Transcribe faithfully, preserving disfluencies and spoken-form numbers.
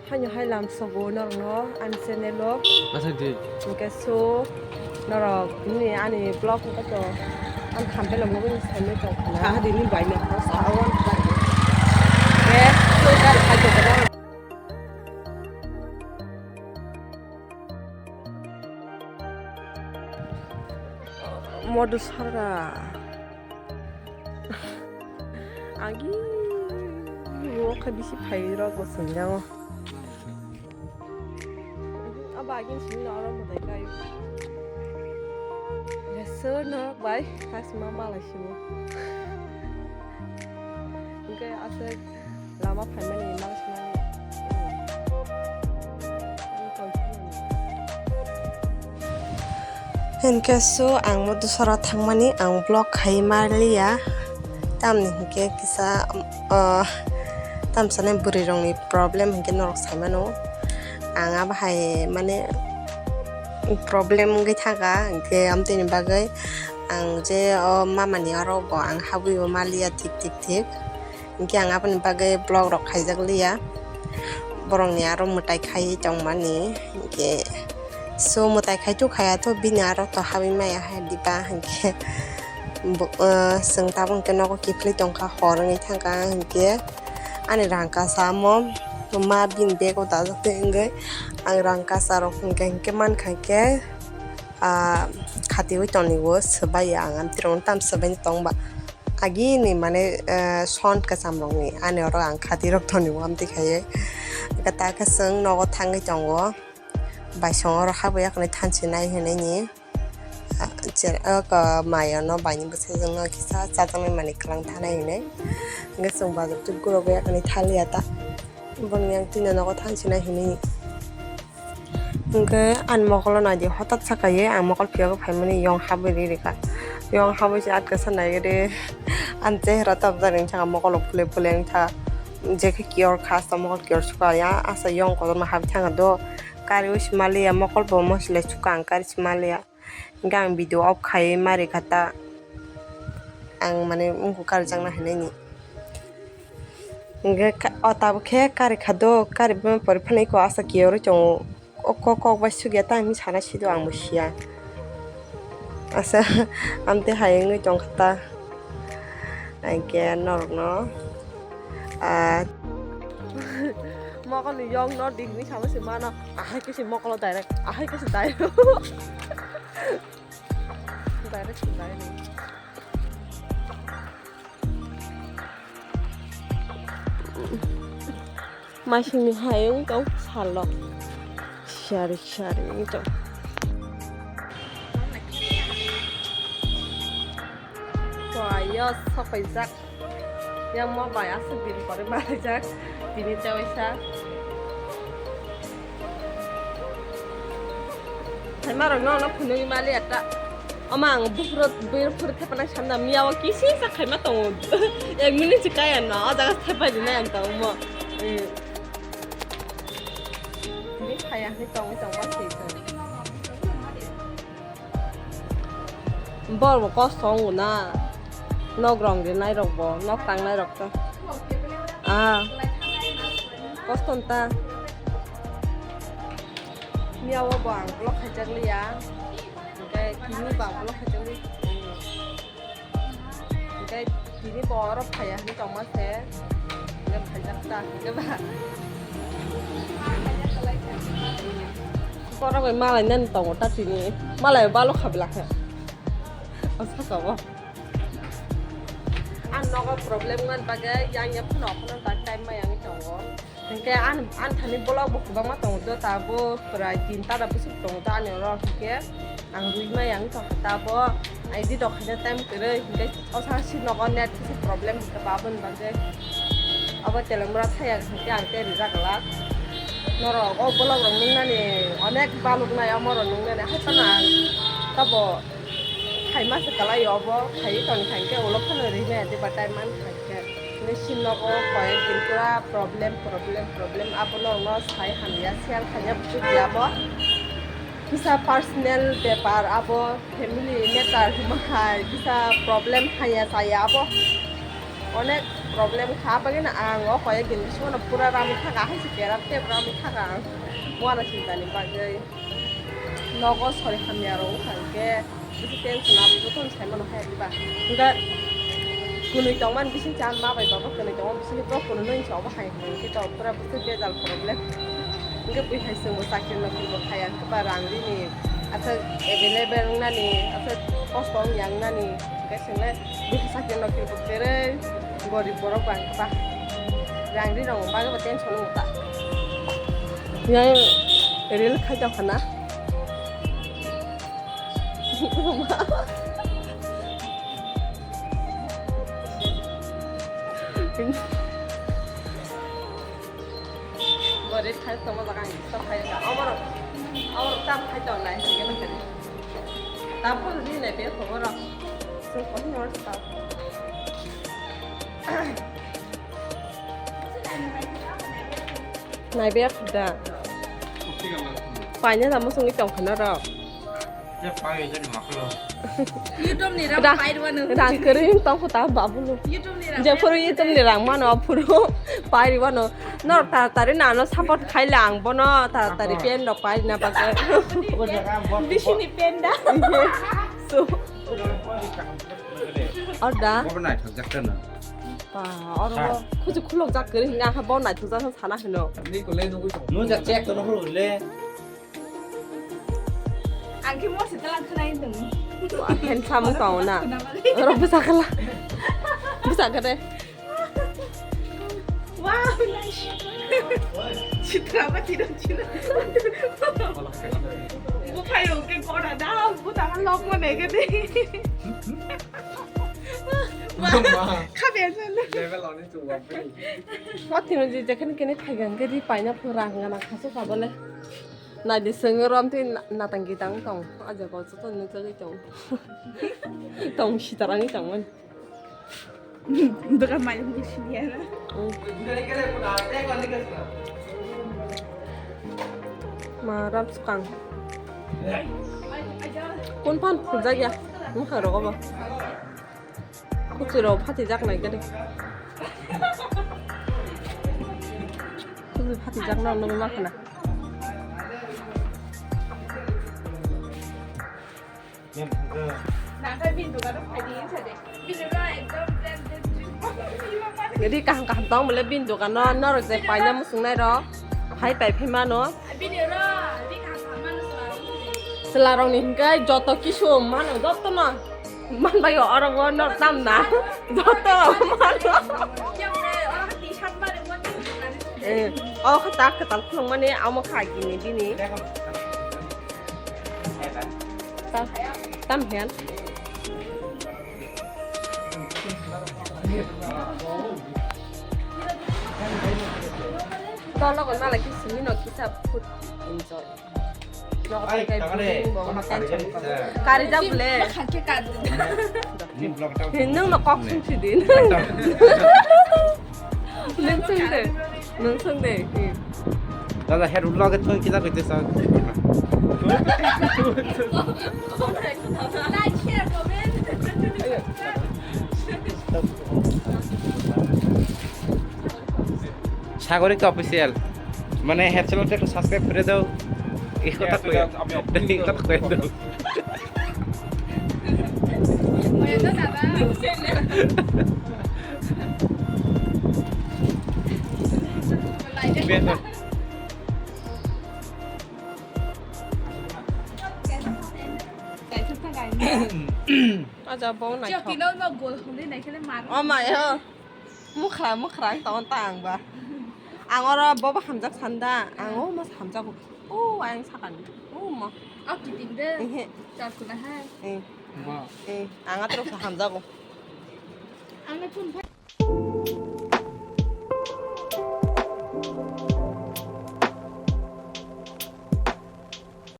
Haino hai lam sogo norokno ani channel o. Asa di. Hingke so norok ni ani vlog hingke to ang thampelo mugwi ni sanwi tongkha na. Sa di ni bai na. Sa o. Ke so kar khai to. Modu sarga. Agi wo khe bisi phai rok bo swngjao. Abo agin simi no oro mwtai kai. Resur no bai kasma malai simo. Hingke aswk lama phaimani mal swnamni. Hingke so ang mo dusaro thangmani ang vlog khai maliya. Tamni hingke kisa, ah, tamsani bwrwi rokni problem hingke norok saimano. Ang abo hai mane problem wngwi thangkha, hingke amtwini bagwi ang je o mamani oro bo ang habwi bo maliya thik thik thik. Hingke ang aboni bagwi vlog rok khaijak liya. Borokni aro mwtai khai tongmani. Hingke so mwtai khai to khaya to bini aro to habwi maya hai diba hingke bo, ah, chwng tabuk hingke nogo kiphilwi tongkha hor wngwi thangkha hingke ani rang kasa amo ma bini bego dajak twi wngwi ang rang kasa rok hingke hingke mankha hingke, ah, khatiwi tongni o swbai ang amtwrwng tam swbaino tongba. Agini mane, eh, sound kwcham rokni ani oro ang khati rok toni wamtwi khaiwi. Kata khe chwng nogo thangwi tongo. Baisongo oro habwi yakni thanchi nai hinwi ni. Ah, cher-, o ko mai ono baini bwsajwkno kisa chajaknai manwi kwlang thanai hinwi. Hwnkhe chwng bazar twi gurogwi yakni thaliya ta. Boni yang tino nogo thanchi nai hinwi. Hwnkhe ani mokolo naidi hotak saka ye ang mokol phiya khe phaimani yong habwi ri rikha. Yong habwi se atka sa nai re ani chehra tabjak ring thangkha mokolo phule phule wng thangkha. Je khe kiyor kha sa mokol kiyor sukha ya asa yong kotorma habwi thangkha do. Kari wi sima liya mokol bo mosilai sukha ang kari sima liya. Hingke ang video off khai ma rikha ta. Ang mane wngkha karjakna hinwi ni. Hingke ka-, o tabuk khe kari kha do, kari buma pore phano eko asa kiyorwi tongo. O kok, kok bai sugya ta hinwi sana sido ang bo siya. Asa amtwi hai wngwi tongkha ta. Hingke norokno, ah, mokol ni yong no ding hinwi sama se mano. Ahai khe se mokolo direct, ahai khe se direct. Direct se direct. Masingni hai wng tong salo. Siyari siyari wng tong. Toyo sopaijak. Yang mo bai aswk din pore malaijak. Bini chawaisa. Hai marok no no phunui mali eta. Oma ang buphuru buphuru thepanai samna miya o kisi sa khaima tongo. Ek minute se kaya no o jaga thepai rinai ang tongo mo. Ni khaya ni tongwi tongma se tong. Bor bo kosto wngo na. Nok rong rinai rok bo, nok tangnai rok to. Ah. Kosto nta. Miya o bo ang vlog khaijak liya. Hingke tini bo ang vlog khaijak li. Hingke tini bo oro phaiya hinwi tongma se. Hingke khaijak ta hingke ba. Borok bai malai nani tongo ta tini. Malai balo khablak khe. O saka o. Ang nogo problem wngmani bagwi yang ya phano phano ta time ma yang tongo. Hingke an, an thani vlog bo kwbangma tongo do, ta bo prai tin ta da bwswk tongo do ani oro, hingke ang rwi ma yang tongkha ta bo, ai di rok khaina time kwrwi, hingke o sa si nogo net kisi problem hingke ba aboni bagwi abo Telengra thaya hingke ang tei rijak glak. Norok o vlog rok nungnani onek baluk nai, omo rok nungnani hai phano ang tabo khaima se kalai obo, khaiwi tongkha hingke ulo phano rwi maya diba time man kha. Machine nogo koyek din pura problem, problem, problem. Abono no sai hamya, share khaina buchuk ya bo. Kisa personal bepar abo, family matter hima hai, kisa problem haya saya abo. Onek Problem kha bagwi no ang o koi ek din bisingo no pura rami thaka, hai se kerak tei rami thaka ang. Buana sinta ni bagwi nogo sori hamya rok wngkha hwnkhe bisi tension abo jotono sai mano hai diba. Hwnkhe kwnwi tongmani bising chan ma bai baba kwnwi tongma bising bo kwnwi nw hinwi obo hai hwnkhe to pura bwswk bejal problem. Hwnkhe bui hai chwngbo chakri nokri bo khaya hwnkhe ba rang rini aswk available wngnani aswk kosto wngya wngnani hwnkhe chwngle bui hai chakri nokri bo kwrwi gorib borok bo ang khe ba rang ri rong bagwi bo tension wngo ta. Yang reel khai tong khana. Bore khai tongma jaga ang stop khai da. Omorok, omorok tam khai tong nai, hingke nang kari. Tam pun di nai pe khobor rok. Sung koi nor stop. Nai be khada. Paina da musung itong khana rok. YouTube ni rang Ra-, pai rwano. Rang kwrwi tong kho ta babulu. YouTube ni rang Je phuru YouTube ni rang mano phuru pai rwano. Nor ta tari na no support khai le ang bono ta tari pen rok pai na bagwi. Bisi ni pen da. So. Orda. Bo nai thok jak na. Pa, oro khuju khulok jak kwrwi hina ha bo nai thok jak sana hino. Ni ko le nugui tong. Nu jak check to no hulu le. Ang khe morse tala khwnai tong. Handsome wng tongo na. Oro bwsa khala. Bwsa kha de. Wow, nice. Chitra ba tiro chira. Bu phayo ke kora da, bu ta lok mo ne ke de. Wow. Kha be sa. Level on it to one. What you know, je kene kene phai gang ke ri paina phura ngana khaso ka bole. Naidi sengwi rom twi na-, natang gitang tong. A jaga o joto nukjagwi tong. Tong sitarangwi tongmani. Dokan mai mui siniya na. Mm. Ma ram sukang. Kun pan phuljakya. Mukha rogo ba. Kuchurok phatijak nai gede. Kuchur phatijak no nung ma khana. Gede kaham kaham tong bole bin dogano norok je paina muchungnai rok. Hai pai phai mano. Chwla rok ni hwnkhe joto kisu mano joto no. Man bai oro bo no tam na. Joto mano. Eh, o kha tak kwtal khulung mani amo kha gini bini. Ta, tam hian. Tolo ko nala ki simi no kisa food enjoy. Ai, tangare, kono kari jani sa. Kari jak bole. Ni vlog ta. Nung no kok sung si din. Nung sung de. Nung sung de. Dada, head vlog e thung kisa koi te sa. Like, share, comment. Sagorik Official. Mane, head channel ta ekটু subscribe kore dao. Ei kotha koi. Ei kotha koi dao. Aja bo nai. Chok tino no gol hwnwi nai khe mar. O mai ho. Mukhra, mukhra ang tong ta ang ba. Ang oro bobo hamjak sanda, ang o mas hamjago. O ang sakani. O ma. O kiting de. Ehe. Char kuna hai. Eh. Ba. Eh, ang atro sa hamjago. Ang na phone